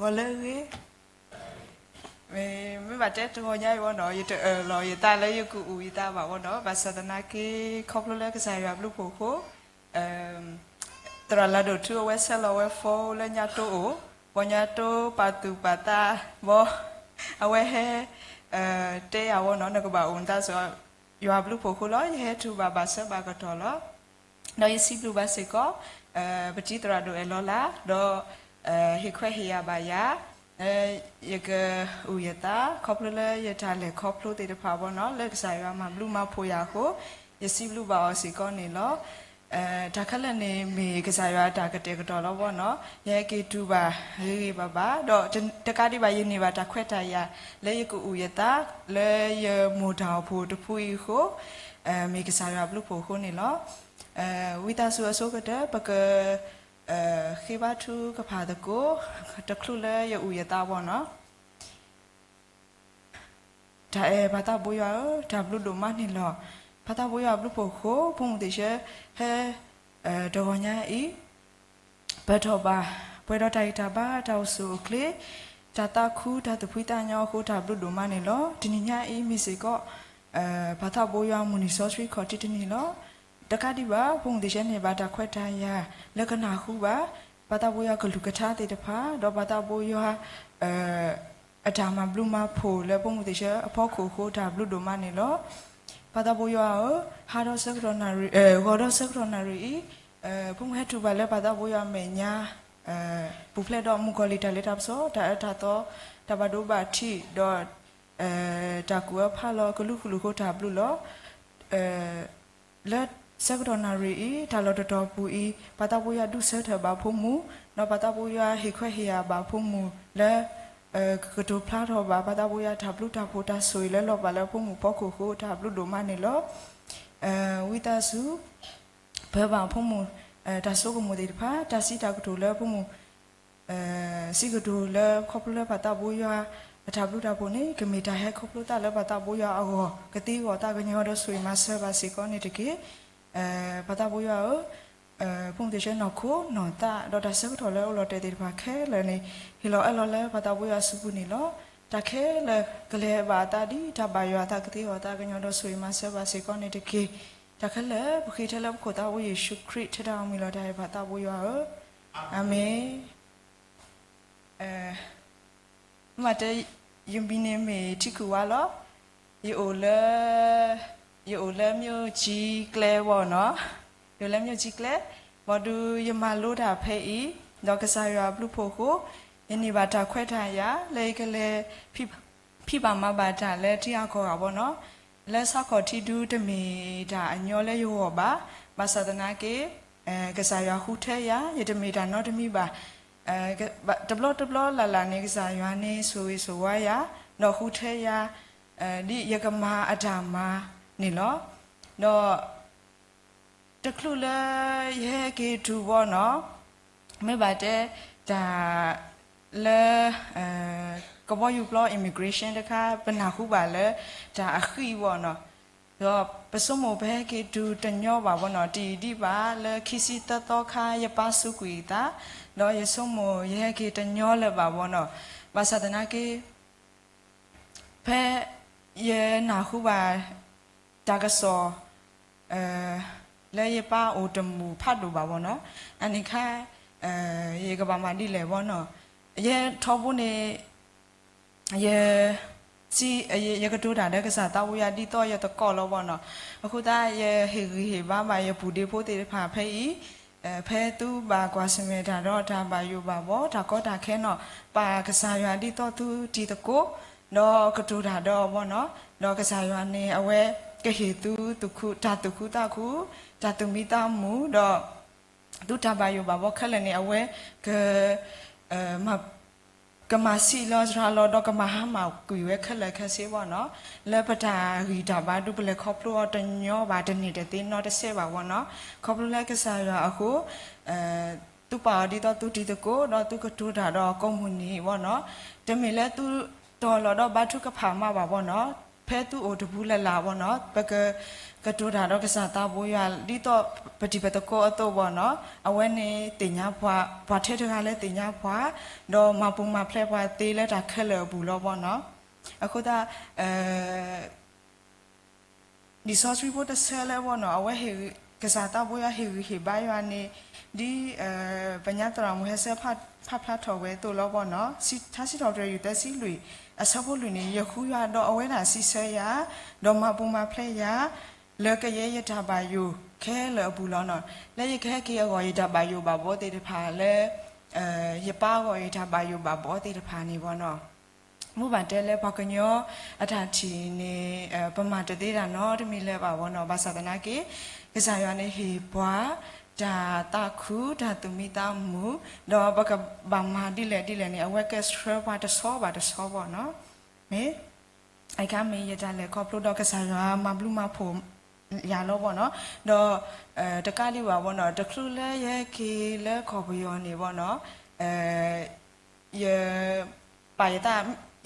ဂီၤလၢအဂ့ၤ, မ့ၢ်ဘၣ်တဲတဂီၤညါအံၤဝဲနီၤ ယတအၢၣ်လီၤယသးလၢယကအုၣ်ယသးဘၣ်ဝဲနီၤ ဘၣ်ဆၣ်သနာ်က့ ခီဖျိလၢကစၢ်ယွၤဘျုးဖှိၣ်အဃိ သရၣ်လၤဒိၣ်ထူအဝဲဆဲးလီၤဝဲ phone လၢညါတိအိၣ်, ဘီညါတိပာ်သူၣ်ပာ်သးဘီ, အဝဲဟဲ တဲယၤဝဲနီၤ နကဘၣ်အိၣ်နသးစ့ၢ် ယွၤဘျုးဖှိၣ်အဃိလီၤ ယဟဲထူၣ်ဘၣ်ဘၣ်ဆၢဘၣ်ကတီၢ်လီၤ. ဒီးယစံးဘျုးဘၣ်စ့ၢ်ကီး ပတံၤသရၣ်ဒိၣ်အဲၣ်လီၤလး ဒီး ဟ့ၣ်ခွဲးဟ့ၣ်ယာ်ဘၣ်ယၤ ယကအုၣ်ယသး ခီဖျိလၢယတၢ်လဲၤခီဖျိသ့ၣ်တဖၣ်ဘီနီၤ လၢကစၢ်ယွၤမၤဘျုးမၤဖှိၣ်ယၤအဃိ ယစံးဘျုးဘၣ်အီၤစ့ၢ်ကီးန့ၣ်လီၤ. တၢ်ခဲလၢာ်န့ၣ်မ့ၢ်ကစၢ်ယွၤအတၢ်ကတဲာ်ကတီၤလီၤဘီနီၤ ယဟဲက့ၤတူၢ်ဘၣ်ဂ့ၤဂ့ၤဘၣ်ဘၣ် ဒီးတကးဒံးဘၣ် ယန့ၢ်ဘၣ်တၢ်ခွဲးတၢ်ယာ် လၢယကအုၣ်ယသး လၢယမိၢ်တၢ်အိၣ်ဖှိၣ်တဖုအံၤအဃိ မ့ၢ်ကစၢ်ယွၤဘျုးဖှိၣ်အဃိန့ၣ်လီၤ. ဝံသးစူၤအဆိကတၢၢ် ပက ဃ့ဘါထုကဖၣ်သကိး တချုးလၢယအုၣ်ယသးဘီနီၤ. တၢ်အဲၣ်ပၢ်သးဘိယွၤဧၢ, တၢ်ဘျုးဒိၣ်မးန့ၣ်လီၤ. ပၢ်သးဘိယွၤဘျုးဖှိၣ်အဃိ ဖိမုၣ်သ့ၣ်ဆၢ ဟဲ တဂီၤညါအံၤ ပၢၢ်ထီၣ်ဘၣ် ပှဲၤဒီးတၢ်ဂံၢ်တၢ်ဘါ တၢ်အိၣ်ဆူၣ်အိၣ်ချ့ တၢ်သးခု တၢ်သူၣ်ဖှံသးညီအဃိ တၢ်ဘျုးဒိၣ်မးန့ၣ်လီၤ. တနံၤညါအံၤမ့ၢ်စ့ၢ်ကီး ပၢ်သးဘိယွၤမုၢ်နံၤစီဆှံခီၣ်ထံးတနံၤလီၤ. တကးဒံးဘၣ် ဖိမုၣ်သ့ၣ်ဆၢန့ၢ်ဘၣ်တၢ်ခွဲးတၢ်ယာ် လၢကနၢ်ဟူဘၣ် ပၢ်သးဘိယွၤကလုၢ်ကထါသ့ၣ်တဖၣ် ဒီးပၢ်သးဘိယွၤ အတၢ်မၤဘျုးမၤဖှိၣ်လၢဖိမုၣ်သ့ၣ်ဆၢအဖီခိၣ်အဃိ တၢ်ဘျုးဒိၣ်မးန့ၣ်လီၤ. ပၢ်သးဘိယွၤဧၢ, ဟါဒီးဆၢကတီၢ်နၣ်ရံၣ်, ဂီၤဒီးဆၢကတီၢ်နၣ်ရံၣ်အံၤ ဖိမုၣ်ဟဲထူၣ်ဘၣ်လၢပၢ်သးဘိယွၤအမဲာ်ညါ ပူၤဖျဲးဒီးမုၣ်ကီၤလံၢ်တၢ်လဲၤတၢ်ပစီ တၢ်အၢတၢ်သီ တၢ်ဘၣ်ဒိဘၣ်ထံး ဒီး တၢ်ကူၣ်အၢဖးလီၤကလုာ်ကလုာ်အဃိ တၢ်ဘျုးလီၤ. လၢဆၢကတီၢ်နၣ်ရံၣ်အံၤ တၢ်လီၢ်တတီၤပူၤအံၤ ပၢ်သးဘိယွၤဒူၣ်ဆၢထၢၣ်ဘၣ်ဖိမုၣ် ဒီးပၢ်သးဘိယွၤဟ့ၣ်ခွဲးဟ့ၣ်ယာ်ဘၣ်ဖိမုၣ်လၢ ကကတိၤဖျါထီၣ်ဘၣ် ပၢ်သးဘိယွၤတၢ်ဘျုးတၢ်ဖှိၣ်တၢ်ဆိၣ်ဂ့ၤလၢလီၤဘၣ်လၢဖိမုၣ်ဖီခိၣ်အဃိ တၢ်ဘျုးဒိၣ်မးန့ၣ်လီၤ. ဝံသးစူၤ ပၢၤဘၣ်ဖိမုၣ် တၢ်ဆိကမိၣ်သ့ၣ်တဖၣ် တၢ်စံးတၢ်ကတိၤလၢဖိမုၣ် စံးကတိၤလၢခီဖျိလၢပၢ်သးဘိယွၤ အတၢ်ဘျုးတၢ်ဖှိၣ်န့ၣ် ကမ့ၢ်တၢ်ဟဲခီဖျိသးလၢပၢ်သးဘိယွၤအဂီၢ် ကသ့အဂီၢ်သးကညီၤဒီးဆိၣ်ဂ့ၤမၤစၢၤဘၣ်စ့ၢ်ကီးန့ၣ်တက့ၢ်. ပၢ်သးဘိယွၤဧၢ, ဖိမုၣ်သ့ၣ်ဆၢနီၢ်ခိနီၢ်သး ဒီးတၢ်ဆၢကတီၢ်လၢအိၣ်လီၤတဲာ်သ့ၣ်တဖၣ်ခဲလၢာ်န့ၣ် ဟ့ၣ်လီၤအၢၣ်လီၤလၢပၢ်သးဘိယွၤအစုပူၤန့ၣ်လီၤ. တၢ်ခဲလၢာ်ကလဲၤဘၣ်အသးဒ်တၢ်ဘၣ်ယွၤအသး ကသ့အဂီၢ်သးကညီၤဒီးဆိၣ်ဂ့ၤမၤစၢၤဘၣ်စ့ၢ်ကီးန့ၣ်တက့ၢ်. တၢ်ခဲလၢာ် ပဃ့ထဲလၢပခိၣ်သးဘိယ့ၣ်ၡူးခရံာ် ထဲတၢ်မံၤလီၤတၢ်အဲၣ်ပၢ်သးဘိယွၤဧၢ, အၤမ့ၣ်. မ့ၢ်တဲ ယမံၤန့ၣ်မ့ၢ်ထံခုၣ်ဝါလီၤ. ယအိၣ်လၢ ယအိၣ်လၢ မြို့ကြီးကျဲ ဘီနီၤ, ယအိၣ်လၢ မြို့ကြီးကျဲ ဘီဒုး ယမၤလိတၢ်ဖဲအံၤ ဒီးကစၢ်ယွၤအဘျုးဖှိၣ်အဃိ ယန့ၢ်ဘၣ်တၢ်ခွဲးတၢ်ယာ် လၢယကလဲၤ ဖံးဘၣ်မၤဘၣ်တၢ်လၢထံဂၤကီၢ်ဂၤဘီနီၤ. လၢဆါခီၣ်ထံဒုတမ့ၢ်တၢ်အညီလၢယဂီၢ်ဘၣ်. ဘၣ်ဆၣ်သနာ်က့ ကစၢ်ယွၤဃုထၢယၤ ယတမ့ၢ်တၢ်နီတမံၤဘၣ်. တဘျီတဘျီလၢ်လၢ်န့ၣ် ကစၢ်ယွၤန့ၣ်ဆိၣ်ဂ့ၤဆိၣ်ဝါယၤ ဒီးဃုထၢယၤ ဒ်ယကမၤအတၢ်မၤန့ၣ်လီၤ. ဒီး တချုးလၢယဟဲက့ၤတုၤဘီနီၤ, မ့ၢ်ဘၣ်တဲ တၢ်လၢ ကဘီယူၤပျီ immigration တခါ ပနၢ်ဟူဘၣ်လၢ တၢ်အဃံဘီနီၤ, ဒီးပဆိကမိၣ်ပဟဲက့ၤတုၤတညီဘၣ်ဘီနီၤ, တယံာ်ဒံးဘၣ်လၢခံဆံသၢသီခါ ယပၢ်စူးကွံာ်အသး, ဒီးယဆိကမိၣ်ယဟဲက့ၤတညီလၢၤဘၣ်ဘီနီၤ, ဘၣ်ဆၣ်သနာ်က့ ဖဲယနၢ်ဟူဘၣ်တၢ်ကစီၣ် လၢယပၢ်အိၣ်တမုာ်ဖးဒိၣ်ဘၣ်ဘီနီၤ, အန့ၣ်ခါ ယကဘၣ်မၤဒ်လဲၣ်ဘီနီၤ, ယထီဘိန့ၣ် ယ ယကတိၤတၢ်ဒီးကစၢ်သးဝံယၤဒ်သိးယသကိးလီၤဘီနီၤ, အဃိသတး ယဟ့ၣ်ဂံၢ်ဟ့ၣ်ဘါဘၣ်ယပုၢ်ဒ့ဖိသ့ၣ်တဖၣ်ဖဲအံၤ, ဖဲသုဘၣ်ကွၢ်ဆၢၣ်မဲာ်တၢ်ဒီးတၢ်ဘၣ်ယိၣ်ဘၣ်ဘီ တၢ်ကီတၢ်ခဲနီၤ, ပာ်ကစၢ်ယွၤဒ်သိးသုတံၤသကိး, ဒီးကတိၤတၢ်ဒီးအီၤဘီနီၤ, ဒီးကစၢ်ယွၤန့ၣ် အဝဲကဟ့ၣ်သု တၢ်သူၣ်ခုသးခု, တၢ်သူၣ်မံသးမုာ်, ဒီး သုတၢ်ဘၣ်ယိၣ်ဘၣ်ဘီခဲလၢာ်န့ၣ် အဝဲ က ကမၤဆံးလီၤစှၤလီၤ ဒီးကမၤဟါမၢ်ကွံာ်ဝဲခဲလၢာ်ခဲဆ့ဘီနီၤ, လၢပတၢ်ဂံၢ်တၢ်ဘါဒုး ပလဲၤခီဖျိအီၤတညီဘၣ် တန့ၢ်တသ့နီတစဲးဘၣ်ဘီနီၤ, ခီဖျိလၢကစၢ်ယွၤအဃိ သုပာ်အီၤဒ်သိးသုတံၤသကိး ဒီးသုကတိၤတၢ်ဒီးကိးမုၢ်နံၤဘီနီၤ, တမ့ၢ်လၢသုတီၤလီၤဒီးဘါထုကဖၣ်မးဘၣ်ဘီနီၤ, ဖ ဖဲသုအိၣ်တပူၤလၢ်လၢ်ဘၣ်နီၤ, ပကကတိၤတၢ်ဒီးကစၢ်သးဘိယွၤ ဒ်သိးပတံၤပသကိးအသိးဘၣ်နီၤ. အဝဲန့ၣ်သ့ၣ်ညါပှၤ, ပှၤထဲတဂၤလၢသ့ၣ်ညါပှၤ, ဒီးမၤပူၤမၤဖျဲးပှၤသ့လၢတၢ်ခဲလၢာ်အပူၤလီၤဘၣ်နီၤ. အဃိသတး လံာ်စီဆှံဖိတဆၢလၢဘၣ်နီၤ, အဝဲဟ့ၣ်ဂံၢ်, ကစၢ်သးဘိယွၤဟ့ၣ်ဂံၢ်ဟ့ၣ်ဘါယွၤန့ၣ်, ဒ်ပညါသရၣ်မုၣ်ဟဲဆၢဖးဖျါထီၣ်ဝဲအသိးလီၤဘၣ်နီၤ. ထါစံးထီၣ်ပတြၢၤ ယူၢ်သၢဆံလွံၢ် အဆၢဖိလွံၢ်န့ၣ်, ယဃုယွၤဒီးအဝဲဒၣ်စံးဆၢယၤ, ဒီးမၤပူၤမၤဖျဲးယၤ လၢကယဲၢ်ယတၢ်ဘၣ်ယိၣ်ခဲလၢာ်အပူၤလီၤနီၤ. လၢယကဟဲက့ၤအဂီၢ်ယတၢ်ဘၣ်ယိၣ်ဘၣ်ဘီသ့ၣ်တဖၣ်လၢ ယပၢ်အဂီၢ်ယတၢ်ဘၣ်ယိၣ်ဘၣ်ဘီသ့ၣ်တဖၣ်န့ၣ်ဘၣ်နီၤ. မ့ၢ်ဘၣ်တဲလၢပှၤကညီအတၢ်ထံၣ်န့ၣ် ပမၤတသ့တၢ်နီတမံၤလၢၤဘၣ်ဘၣ်နီၤ. ဘၣ်ဆၣ်သနာ်က့ ကစၢ်ယွၤန့ၣ်ဟ့ၣ်ပှၤ တၢ်သးခု တၢ်သူၣ်မံသးမုာ်, ဒီးပကဘၣ်မၤဒ်လဲၣ်ဒ်လဲၣ်န့ၣ် အဝဲကဆှၢပှၤတဆီဘၣ်တဆီဘၣ်နီၤ. မ့ၢ် အခါမ့ၢ်ယတၢ်လဲၤခီဖျိဒီးကစၢ်ယွၤမၤဘျုးမၤဖှိၣ်ယၤလီၤဘၣ်နီၤ. ဒီး တကးဒံးဘၣ်ဘၣ်နီၤ, တချုးလၢယဟဲက့ၤလၢကီၢ်ပယီၤန့ၣ်ဘၣ်နီၤ, ယ ပာ်ယသး,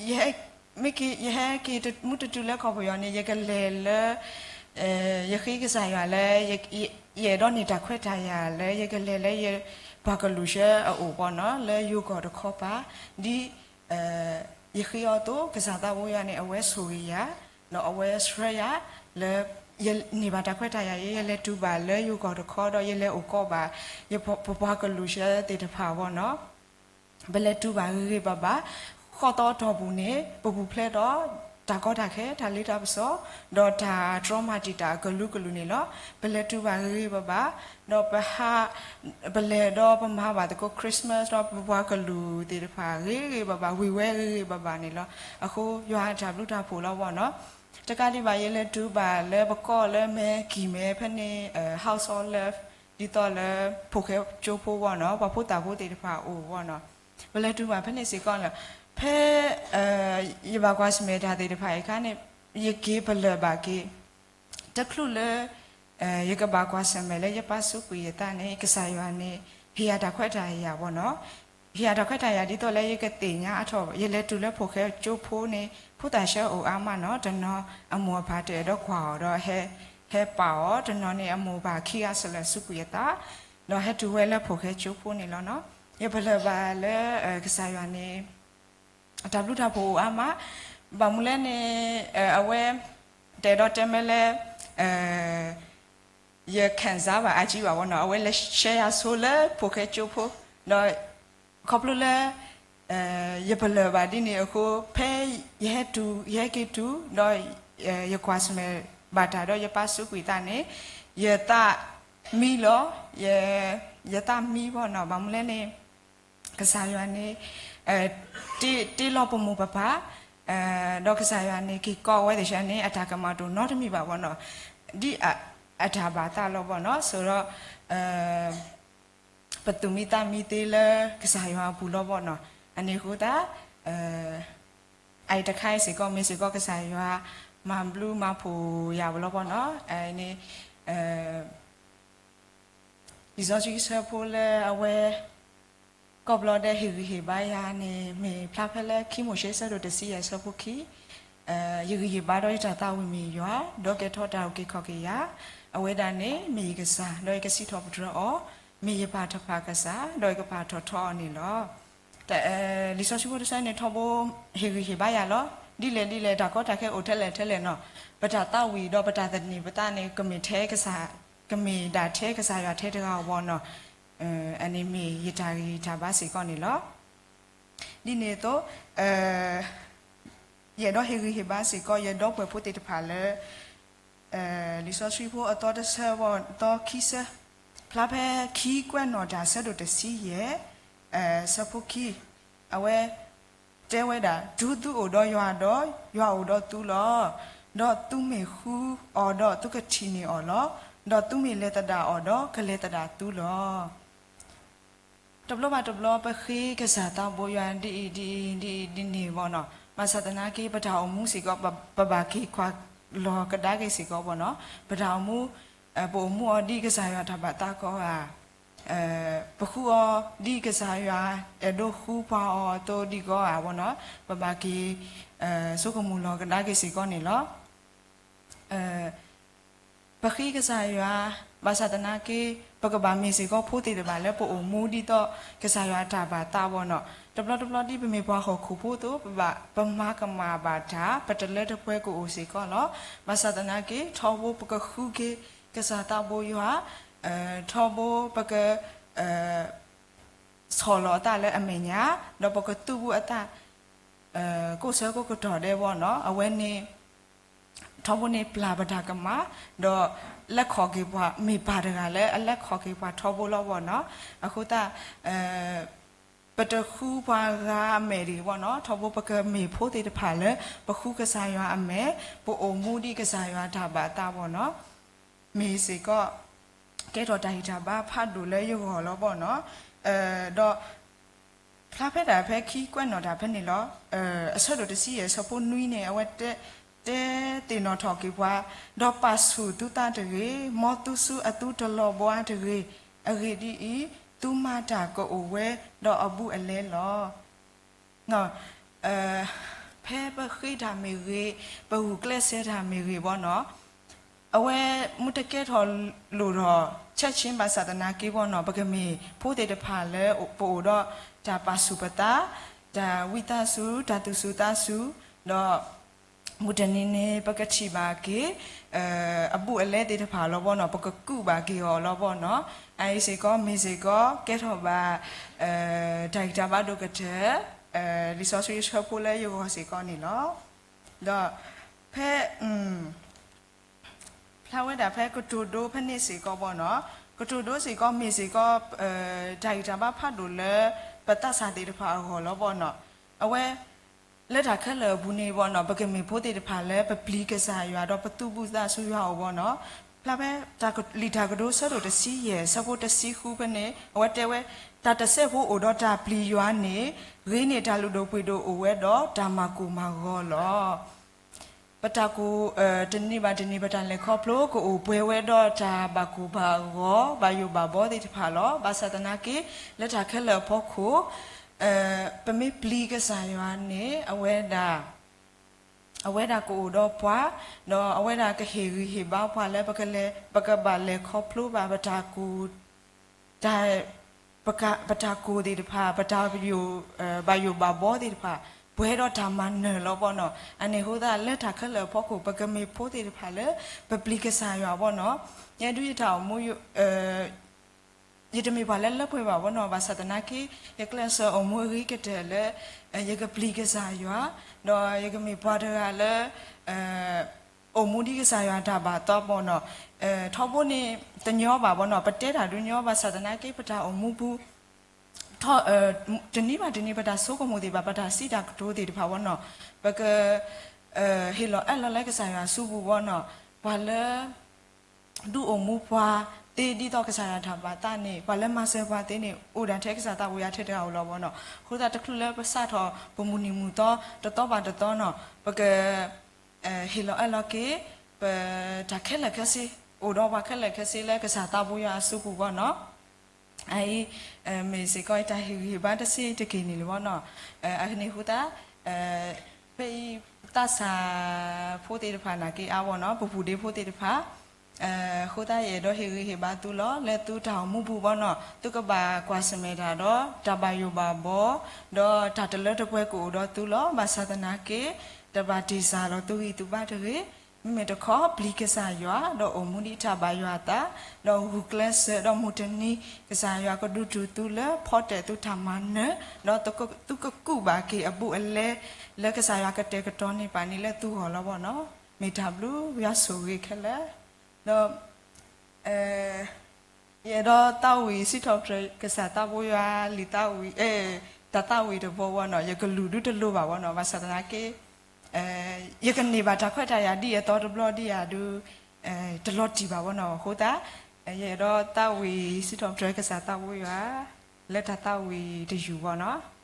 ယဟဲက့ၤမုၢ်တတုၤလၢကီၢ်ပယီၤန့ၣ် ယကလဲၤလၢ ယဃ့ကစၢ်ယွၤလၢ ယအဲၣ်ဒိးန့ၢ်တၢ်ခွဲးတၢ်ယာ်လၢ ယကလဲၤလၢယပှၤကလုာ်ဆှၢအအိၣ်ဘၣ်နီၤ, လၢယိၤကီၢ်တခီပၤ, ဒ်ယဃ့အီၤအသိး ကစၢ်သးဘိယွၤန့ၣ် အဝဲဆိၣ်ဂ့ၤယၤ, ဒီးအဝဲဆှၢယၤလၢ ယန့ၢ်ဘၣ်တၢ်ခွဲးတၢ်ယာ်အံၤ ယလဲၤတုၤဘၣ်လၢယိၤကီၢ်တခီ ဒီးယလဲၤအိၣ်ကီးဘၣ် ယပပှၤကလုာ်ဆှၢသ့ၣ်တဖၣ်အဂီၢ်နီၤ. ပလဲၤတုၤဘၣ်ဂ့ၤဂ့ၤဘၣ်ဘၣ်, ဃီသီအတီၢ်ပူၤန့ၣ် ပပူၤဖျဲးဒီးတၢ်ကီတၢ်ခဲ, တၢ်လ့တၢ်ပစီ, ဒီးတၢ်တြီမၤတံာ်တာ်အကလုာ်ကလုာ်န့ၣ်လီၤ. ပလဲၤတုၤဘၣ်ဂ့ၤဂ့ၤဘၣ်ဘၣ်, ဒီးပဟး, ပလဲၤဒီးပမၤဘၣ်သကိး Christmas ဒီးပပှၤကလုာ်သ့ၣ်တဖၣ် ဂ့ၤဂ့ၤဘၣ်ဘၣ်, ဝံၤဝဲဂ့ၤဂ့ၤဘၣ်ဘၣ်န့ၣ်လီၤ. အဃိ ယွၤအတၢ်ဘျုးတၢ်ဖှိၣ်လီၤဘၣ်နီၤ. တကးဒံးဘၣ် ယလဲၤတုၤဘၣ်လၢပကီၢ်လၢမဲၢ်ကံၢ်မဲၢ်ဖဲန့ၣ် House of Love ဒ်သိးလၢ ဖိၣ်ဃဲကၠိဖိဘၣ်နီၤ, ပှၤဖိသၣ်ဖိသ့ၣ်တဖၣ်အအိၣ်ဘၣ်နီၤ. ပလဲၤတုၤဘၣ်ဖဲန့ၣ်စ့ၢ်ကီးလီၤ. ဖဲ ယဘၣ်ကွၢ်ဆၢၣ်မဲာ်တၢ်သ့ၣ်တဖၣ်အံၤအခါန့ၣ် ယက့ၤပလၢၢ်ဘၣ်က့ၤ တချုးလၢ ယကဘၣ်ကွၢ်ဆၢၣ်မဲာ်လၢယပၢ်စူးကွံာ်ယသးန့ၣ် ကစၢ်ယွၤန့ၣ် ဟ့ၣ်ယၤတၢ်ခွဲးတၢ်ယာ်ဘၣ်နီၤ. ဟ့ၣ်ယၤတၢ်ခွဲးတၢ်ယာ်ဒ်သိးလၢယကသ့ၣ်ညါအါထီၣ်, ယလဲၤတုၤလၢဖိၣ်ဃဲကၠိဖိန့ၣ် ဖိသၣ်ဆှၢအိၣ်အါမးနီၤ, တနီၤအမိၢ်အပၢ်တအဲၣ်ဒိးကွၢ်အီၤဒီး ဟဲပာ်အီၤ, တနီၤန့ၣ်အမိၢ်အပၢ်ခံဂၤစၢၤလၢာ်စူးကွံာ်အသး, ဒီးဟဲတုၤဝဲလၢဖိၣ်ဃဲကၠိဖိန့ၣ်လီၤနီၤ. ယပလၢၢ်ဘၣ်လၢ ကစၢ်ယွၤန့ၣ် အတၢ်ဘျုးတၢ်ဖှိၣ်အိၣ်အါမး, ဘၣ်မနုၤလဲၣ်န့ၣ် အဝဲ တအဲၣ်ဒိးတဲမ့ၢ်လၢ ယခံစားဘၣ်အါကံဘၣ်ဘၣ်နီၤ, အဝဲလဲၤဆှၢယၤဆိလၢဖိၣ်ဃဲကၠိဖိ, ဒီးခီဖျိလၢ ယပလၢၢ်ဘၣ်ဒ်န့ၣ်အဃိ ဖဲယဟဲတုၤ ယဟဲက့ၤတုၤ ဒီး ယကွၢ်ဆၢၣ်မဲာ်ဘၣ်တၢ်ဒီးယပၢ်စူးကွံာ်သးန့ၣ် ယသးမံလီၤ, ယသးမံဘၣ်နီၤ, ဘၣ်မနုၤလဲၣ်န့ၣ် ကစၢ်ယွၤန့ၣ် တ့လီၤပမိၢ်ပပၢ်, ဒီးကစၢ်ယွၤန့ၣ် က့ၤကိးဝဲသ့ၣ်ဆၢန့ၣ် အတၢ်ကမၣ်တအိၣ်နီတမံၤဘၣ်ဘၣ်နီၤ, ဒ်အတၢ်ဘၣ်သးလီၤဘၣ်နီၤ, ဆိးဒီး ပသူၣ်မံသးမံသ့လၢကစၢ်ယွၤအပူၤလီၤဘၣ်နီၤ, အန့ၣ်အဃိသတး အအံၤတခါအံၤစ့ၢ်ကီး မ့ၢ်စ့ၢ်ကီးကစၢ်ယွၤ မၤဘျုးမၤဖှိၣ်ယၤဝဲလီၤဘၣ်နီၤ, အန့ၣ် လံာ်စီဆှံဆၢဖိလၢအဝဲ ကိးဘျီဒဲးဟ့ၣ်ဂံၢ်ဟ့ၣ်ဘါယၤန့ၣ် မ့ၢ်ဖျါဖဲလၢခံမိၤၡ့ဆၢဒိၣ်တဆံယဲၢ်ဆၢဖိခံ, ယဂံၢ်ယဘါဒီးယတၢ်သးဝံၣ်မ့ၢ်ယွၤ, ဒီးကဲထီၣ်တၢ်အုၣ်က့ၤခီၣ်က့ၤယၤ, အဝဲဒၣ်န့ၣ်မ့ၢ်ယကစၢ် ဒီးယကစံးထီၣ်ပတြၢၤအီၤ, မ့ၢ်ယပၢ်တဖၣ်ကစၢ် ဒီးယကပာ်ထီၣ်ထီအီၤန့ၣ်လီၤ. လံာ်စီဆှံဖိတဆၢန့ၣ်ထီဘိ ဟ့ၣ်ဂံၢ်ဟ့ၣ်ဘါယၤလီၤ. ဒ်လဲၣ်ဒ်လဲၣ် တၢ်ကီတၢ်ခဲအိၣ်ထဲလဲၣ်ထဲလဲၣ်နီၤ, ပတၢ်သးဝံၣ်ဒီးပတၢ်သန့ၤပသးန့ၣ် ကမ့ၢ်ထဲကစၢ်, ကမ့ၢ်ဒၣ်ထဲကစၢ်ယွၤထဲတဂၤဧိၤဘၣ်နီၤ. အန့ၣ်မ့ၢ်ယတၢ်ဂံၢ်တၢ်ဘါစ့ၢ်ကီးန့ၣ်လီၤ. ဒ်န့ၣ်အသိး ယအဲၣ်ဒိးဟ့ၣ်ဂံၢ်ဟ့ၣ်ဘါစ့ၢ်ကီး ယဒီပုၢ်ဝဲၢ်ဖိသ့ၣ်တဖၣ်လၢ လံာ်စီဆှံဖိအသီတဆၢဝဲအသီခံဆၢ, ဖျါဖဲခံကွဲးနီၣ်တၢ်ဆၢဒိၣ်တဆံယဲၢ် ဆၢဖိခံ, အဝဲတဲဝဲဒၣ်, တုၤသုအိၣ်ဒီးယွၤဒီး ယွၤအိၣ်ဒီးသုလီၤ. ဒီးသုမ့ၢ်ဃုအီၤဒီး သုကထံၣ်န့ၢ်အီၤလီၤ. ဒီးသုမ့ၢ်လဲၤသဒၣ်အီၤဒီး ကလဲၤသဒၣ်သုလီၤ. တဘျီဘၣ်တဘျီ ပဃ့ကစၢ်သးဘိယွၤဒ်အံၤဒ်အံၤဒ်အံၤဒ်န့ၣ်ဘၣ်နီၤ, ဘၣ်ဆၣ်သနာ်က့ ပတၢ်အိၣ်မူစ့ၢ်ကီး ပဘၣ်က့ၤကွၢ်လီၤကဒါက့ၤစ့ၢ်ကီးဘၣ်နီၤ, ပတၢ်အိၣ်မူ ပအိၣ်မူအီၤဒ်ကစၢ်ယွၤတၢ်ဘၣ်သးကီဧါ, ပ ပဃုအီၤဒ်ကစၢ်ယွၤအဲၣ်ဒိးဃုပှၤအီၤအသိးဒ်အဂီၢ်ဧါဘၣ်နီၤ, ပဘၣ်က့ၤ ဆိကမိၣ်လီၤကဒါက့ၤစ့ၢ်ကီးန့ၣ်လီၤ. ပဃ့ကစၢ်ယွၤ ဘၣ်ဆၣ်သနာ်က့ ပကဘၣ်မ့ၢ်စ့ၢ်ကီးဖိသ့ၣ်တဖၣ်လၢပအိၣ်မူဒ်သိးကစၢ်ယွၤအတၢ်ဘၣ်သးဘၣ်နီၤ. တဘျီတဘျီဒ်ပမ့ၢ်ပှၤဟီၣ်ခိၣ်ဖိအသိး ပဘၣ်ပမၤကမၣ်ဘၣ်တၢ် ပတလၢတပှဲၤကအိၣ်စ့ၢ်ကီးလီၤ. ဘၣ်ဆၣ်သနာ်က့ ထီဘိပကဃုက့ၤကစၢ်သးဘိယွၤ, ထီဘိပက ဆီၣ်လီၤအသးလၢအမဲာ်ညါ, ဒီးပကသူၣ်ဘူးအသး ကိးဆၢကိးကတီၢ်ဒဲးဘၣ်နီၤ. အဝဲန့ၣ် ထီဘိန့ၣ်ပျၢ်ပတၢ်ကမၣ်, ဒီးလဲၤခီၣ်က့ၤပှၤ မ့ၢ်ပၢ်တဂၤလၢအလဲၤခီၣ်က့ၤပှၤထီဘိလီၤဘၣ်နီၤ. အဃိသတး ပတဃုပှၤဂၤအမဲာ်တဂ့ၤဘၣ်နီၤ, ထီဘိပကမ့ၢ်ဖိသ့ၣ်တဖၣ်လၢ ပဃုကစၢ်ယွၤအမဲာ်, ပအိၣ်မူဒ်ကစၢ်ယွၤတၢ်ဘၣ်သးဘၣ်နီၤ. မ့ၢ်စ့ၢ်ကီး ကဲထီၣ်တၢ်ဂံၢ်တၢ်ဘါဖးဒိၣ်လၢယဂီၢ်လီၤဘၣ်နီၤ. ဒီး ဖျါဖဲဒၣ်ဖဲခံကွဲးနီၣ်တၢ်ဖဲန့ၣ်လီၤ. အဆၢဒိၣ်တဆံယဲၢ် အဆၢဖိနွံန့ၣ် အဝဲတဲ တဲသ့ၣ်နီၣ်ထီၣ်က့ၤပှၤ, ဒီးပာ်ဆူၣ်သုသးတဂ့ၤ, မ်သုဆူအသုတလီၤဘှါတဂ့ၤ, အဂ့ၢ်ဒ်အံၤ, သုမၤတၢ်ကအိၣ်ဝဲဒီးအဘူးအလဲလီၤ. ဖဲပဃ့တၢ်မ့ၢ်ဂ့ၤ, ပဂုာ်ကျဲးစၢးတၢ်မ့ၢ်ဂ့ၤဘၣ်နီၤ, အဝဲမ့ၢ်တကဲထီၣ်လိၣ်ထီၣ် ဆဲးဆ့ဘၣ်ဆၣ်သနာ်က့ဘၣ်နီၤ, ပကမ့ၢ်ဖိသ့ၣ်တဖၣ်လၢပအိၣ်ဒီးတၢ်ပာ်ဆူၣ်ပသး, တၢ်ဝံသးစူၤ, တၢ်သူၣ်စူၤသးစူၤ, ဒီး မုၢ်တနံၤန့ၣ် ပကထံၣ်ဘၣ်က့ၤ အဘူးအလဲသ့ၣ်တဖၣ်လီၤဘၣ်နီၤ, ပကကူးဘၣ်က့ၤအီၤလီၤဘၣ်နီၤ. အအံၤစ့ၢ်ကီး မ့ၢ်စ့ၢ်ကီး ကဲထီၣ်ဘၣ် တၢ်ဂံၢ်တၢ်ဘါဒိၣ်ကတၢၢ် လံာ်စီဆှံဆၢဖိလၢယဂီၢ်စ့ၢ်ကီးန့ၣ်လီၤ. ဒီးဖဲ ဖျါဝဲဒၣ်ဖဲကတိၤဒိဖဲန့ၣ်စ့ၢ်ကီးဘၣ်နီၤ, ကတိၤဒိစ့ၢ်ကီး မ့ၢ်စ့ၢ်ကီး တၢ်ဂံၢ်တၢ်ဘါဖးဒိၣ်လၢ ပသးစၢ်သ့ၣ်တဖၣ်အဂီၢ်လီၤဘၣ်နီၤ. အဝဲ လၢတၢ်ခဲလၢာ်အပူၤန့ၣ်ဘၣ်နီၤ, ပကမ့ၢ်ဖိသ့ၣ်တဖၣ်လၢ ပပျံၤကစၢ်ယွၤဒီးပသူၣ်ဘူးသးစူၤယွၤအအိၣ်ဘၣ်နီၤ. ဖျါဖဲ လံာ်တၢ်ကတိၤဆၢဒိၣ်တဆံယဲၢ် ဆၢဖိတဆံဃုဖဲန့ၣ် အဝဲတဲဝဲ, တၢ်တစဲးဖိအိၣ်ဒီးတၢ်ပျံၤယွၤန့ၣ် ဂ့ၤန့ၢ်တၢ်လုၢ်ဒိၣ်ပှ့ၤဒိၣ်အိၣ်ဝဲဒီးတၢ်မၤကိၢ်မၤဂီၤလီၤ. ပတၢ်ကိၢ် တနံၤဘၣ်တနံၤ ပတၢ်လဲၤခီဖျိကအိၣ်ပှဲၤဝဲဒီးတၢ်ဘၣ်ကိၢ်ဘၣ်ဂီၤ ဘၣ်ယိၣ်ဘၣ်ဘီသ့ၣ်တဖၣ်လီၤ. ဘၣ်ဆၣ်သနာ်က့ လၢတၢ်ခဲလၢာ်အဖီခိၣ် ပမ့ၢ်ပျံၤကစၢ်ယွၤန့ၣ် အဝဲဒၣ် အဝဲဒၣ်ကအိၣ်ဒီးပှၤ, ဒီးအဝဲဒၣ်ကဟ့ၣ်ဂံၢ်ဟ့ၣ်ဘါပှၤလၢပကလဲၤ ပကဘၣ်လဲၤခီဖျိဘၣ် ပတၢ်ကိၢ် တၢ် ပက ပတၢ်ကိၢ်သ့ၣ်တဖၣ် ပတၢ်ယိၣ် ဘၣ်ယိၣ်ဘၣ်ဘီသ့ၣ်တဖၣ် ပှဲၤဒီးတၢ်မၤနၢၤလီၤဘၣ်နီၤ. အန့ၣ်အဃိသတး လၢတၢ်ခဲလၢာ်အဖီခိၣ် ပကမ့ၢ်ဖိသ့ၣ်တဖၣ်လၢ ပပျံၤကစၢ်ယွၤဘၣ်နီၤ. ယဲဒုးယတၢ်အိၣ်မူ ယတမ့ၢ်ပှၤလၢလၢပှဲၤဘၣ်ဘၣ်နီၤ, ဘၣ်ဆၣ်သနာ်က့ ယကျဲးစၢးအိၣ်မူအဂ့ၤကတၢၢ်လၢ ယကပျံၤကစၢ်ယွၤ, ဒီးယကမ့ၢ်ပှၤတဂၤလၢ အိၣ်မူဒ်ကစၢ်ယွၤတၢ်ဘၣ်သးဘၣ်နီၤ. ထီဘိန့ၣ် တညီဘၣ်ဘၣ်နီၤ, ပတဲတၢ်ဒုးညီ ဘၣ်ဆၣ်သနာ်က့ ပတၢ်အိၣ်မူပူၤ တနံၤဘၣ်တနံၤ ပတၢ်ဆိကမိၣ်သ့ၣ်တဖၣ် ပတၢ်စံးတၢ်ကတိၤသ့ၣ်တဖၣ်ဘၣ်နီၤ, ပက ဟ့ၣ်လီၤအဲၣ်လီၤလၢကစၢ်ယွၤအစုပူၤဘၣ်နီၤ. ပှၤလၢ ဒုးအိၣ်မူပှၤသ့ဒ်သိးကစၢ်ယွၤတၢ်ဘၣ်သးန့ၣ် ပှၤလၢမၤစၢၤပှၤသ့န့ၣ် အိၣ်ဒၣ်ထဲကစၢ်သးပူၤယၤထဲတဂၤဧိၤလီၤဘၣ်နီၤ. အဃိသတး တချုးလၢပစးထီၣ်ပမုၢ်နံၤမုၢ်သီ တသီဘၣ်တသီနီၤ, ပက ဟ့ၣ်လီၤအဲၣ်လီၤက့ၤ ပတၢ်ခဲလၢာ်ခဲဆ့, အိၣ်ဒီးပှၤခဲလၢာ်ခဲဆ့လၢကစၢ်သးပူၤယွၤအစုပူၤဘၣ်နီၤ. အအံၤ မ့ၢ်စ့ၢ်ကီးတၢ်ဟ့ၣ်ဂံၢ်ဟ့ၣ်ဘါတဆံးတက့ၢ်န့ၣ်လီၤဘၣ်နီၤ. အန့ၣ်အဃိသတး ဖဲအံၤ သးစၢ်ဖိသ့ၣ်တဖၣ်နာ်က့အါဘၣ်နီၤ, ပပူၤဒ့ဖိသ့ၣ်တဖၣ် အဃိသတး ယအဲၣ်ဒိးဟ့ၣ်ဂံၢ်ဟ့ၣ်ဘါသုလီၤ လၢသုတၢ်အိၣ်မူပူၤဘၣ်နီၤ, သုကဘၣ်ကွၢ်ဆၢၣ်မဲာ်တၢ်ဒီး တၢ်ဘၣ်ယိၣ်ဘၣ်ဘီ, ဒီးတၢ်တလၢတပှဲၤကအိၣ်ဒီးသုလီၤ. ဘၣ်ဆၣ်သနာ်က့ တဘၣ်တ့ၢ်စၢ်လီၤသုဂံၢ်သုဘါတဂ့ၤ. မ့မ့ၢ်တခီ ပျံၤကစၢ်ယွၤ ဒီးအိၣ်မူဒ်တၢ်ဘၣ်ယွၤအသး, ဒီးဂုာ်ကျဲးစၢး ဒီးမုၢ်တနံၤ ကစၢ်ယွၤကဒုးတုၤသုလၢဖီတဲာ်သုတၢ်မၤနၢၤ, ဒီးသုကကူးဘၣ်က့ၤအဘူးအလဲ လၢကစၢ်ယွၤကတဲာ်ကတီၤန့ၢ်ပာ်န့ၣ်လၢသုဂီၢ်လီၤဘၣ်နီၤ. မ့ၢ်တၢ်ဘျုးယွၤဆိၣ်ဂ့ၤခဲလၢာ်, ဒီး ယအဲၣ်ဒိးသးဝံၣ်စံးထီၣ်ပတြၢၤကစၢ်သးဘိယွၤလံာ်သးဝံၣ်, တၢ်သးဝံၣ်တဘီဘၣ်နီၤ, ယကလူၤဒုတလိၤဘၣ်ဘၣ်နီၤ, ဘၣ်ဆၣ်သနာ်က့ ယကန့ၢ်ဘၣ်တၢ်ခွဲးတၢ်ယာ်ဒ်အသီတဘျီဒ်ယၤဒုး တလီၤတံၢ်ဘၣ်ဘၣ်နီၤ. အဃိသတး ယအဲၣ်ဒိးသးဝံၣ်စံးထီၣ်ပတြၢၤကစၢ်သးဘိယွၤ လၢတၢ်သးဝံၣ်တယုၢ်ဘၣ်နီၤ.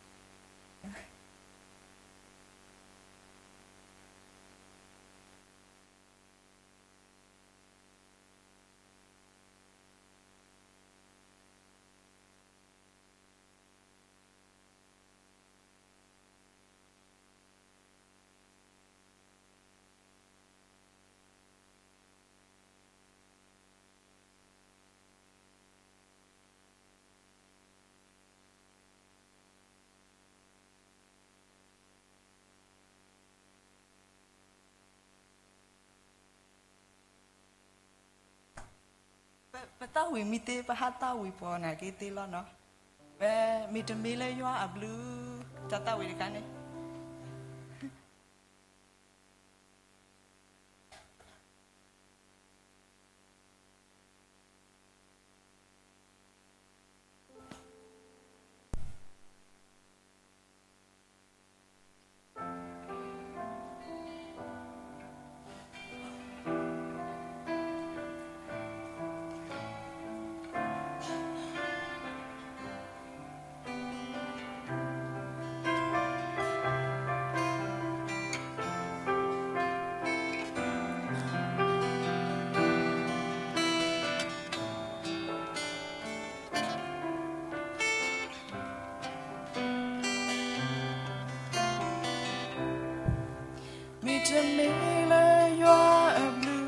ပသးဝံၣ်မံသ့ ပဟးသးဝံၣ်ပှၤနာ်က့သ့လီၤနီၤ. ဝဲမ့ၢ်တမ့ၢ်လၢယွၤအဘျုး, တၢ်သးဝံၣ်တခါန့ၣ် မ့တမ့ၢ်လၢယွၤအဘျုး,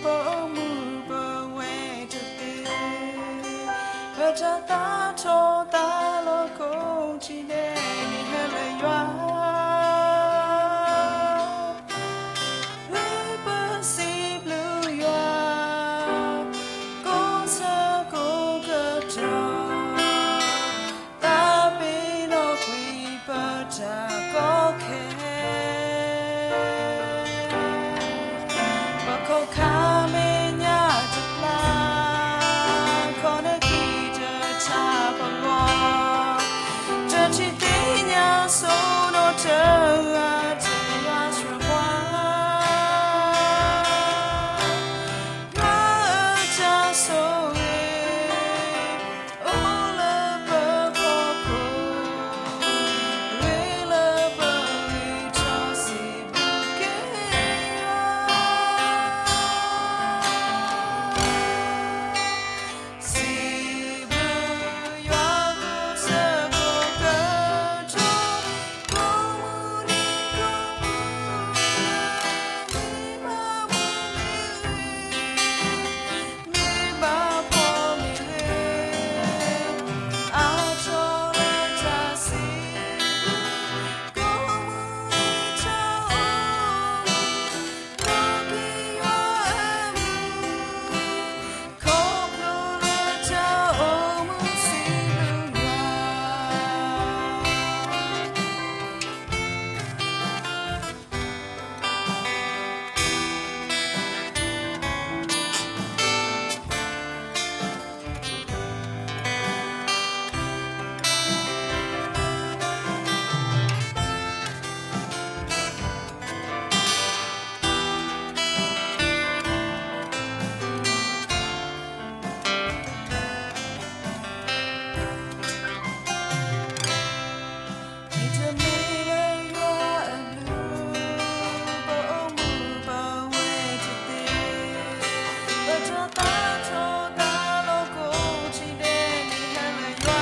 ပအိၣ်မူပဝဲတသ့, ပတၢ်သးထီၣ်သးလီၤကိးထံၣ်ဒဲးန့ၣ် ဟဲလၢယွၤ လၢပစံးဘျုးယွၤ, ကိးဆၢကိးကတီၢ်, သးပ့ၤနီၣ်ကွံာ်ပတၢ်ကီခဲ, ပခိးခါမဲာ်ညါတပျၢ်, ခီနကံၢ်တထးပဂီၢ်, တထံၣ်သ့ၣ်ညါစိနီတဂၤ တယွၤဆှၢပှၤ ယွၤအတၢ်ဆိၣ်ဂ့ၤ အိၣ်လၢပဖီခိၣ်, ဂ့ၤလၢပဂံၢ်ထီၣ် စံးဘျုးက့ၤယွၤ စံးဘျုးယွၤကိးဆၢကိးကတီၢ်, ကိးမုၢ်နံၤကိးမုၢ် မ့ၢ်ဘၣ်မူမ့ၢ်ဂ့ၤ, မ့ၢ်ဘၣ်ဖှီၣ်မ့ၢ်ဂ့ၤ, အါထီၣ်လၢတၢ်စံးဘျုး, ကိးမုၢ်နံၤတၢ်အိၣ်မူ လီၤက့ၤယွၤအမူ, ခီဖျိလၢတၢ်အိၣ်မူ စံးဘျုးယွၤ. မ့တမ့ၢ်လၢယွၤအဘျုး, ပအိၣ်မူပဝဲတသ့, ပတၢ်သးထီၣ်သးလီၤကိးထံၣ်ဒဲးန့ၣ် ဟဲလၢယွၤ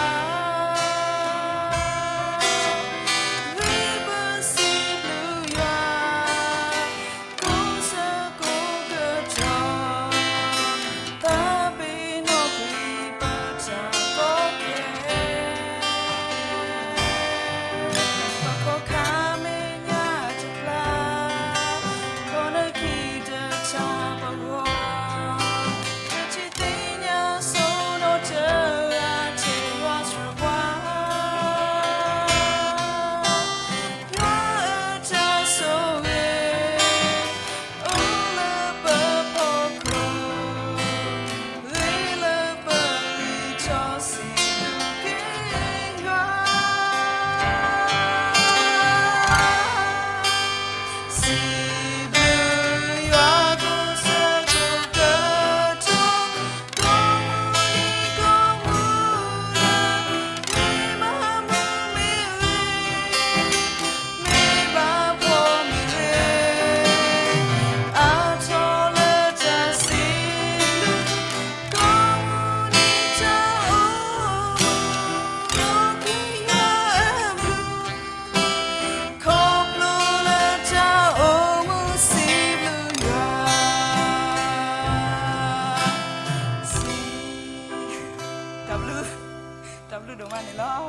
ဂ့ၤပစံးဘျုးယွၤ, ကိးဆၢကိးကတီၢ်, သးပ့ၤနီၣ်ကွံာ်ပတၢ်ကီခဲ, ပခိးခါမဲာ်ညါတပျၢ်, ခီနကံၢ်တထးပဂီၢ်, တထံၣ်သ့ၣ်ညါစိနီတဂၤ တယွၤဆှၢပှၤ ယွၤအတၢ်ဆိၣ်ဂ့ၤ အိၣ်လၢပဖီခိၣ်, ဂ့ၤလၢပဂံၢ်ထီၣ် စံးဘျုးက့ၤယွၤ, စံးဘျုးယွၤကိးဆၢကိးကတီၢ်, ကိးမုၢ်နံၤကိးမုၢ်လါ, မ့ၢ်ဘၣ်မူမ့ၢ်ဂ့ၤ, မ့ၢ်ဘၣ်ဖှီၣ်မ့ၢ်ဂ့ၤ, အါထီၣ်လၢတၢ်စံးဘျုး, ကိးမုၢ်နံၤတၢ်အိၣ်မူ, လီၤက့ၤယွၤအဘျုး, ခီဖျိလၢတၢ်အိၣ်မူ စံးဘျုးယွၤ, စံး, တၢ်ဘျုး, တၢ်ဘျုးဒိၣ်မးန့ၣ်လီၤ.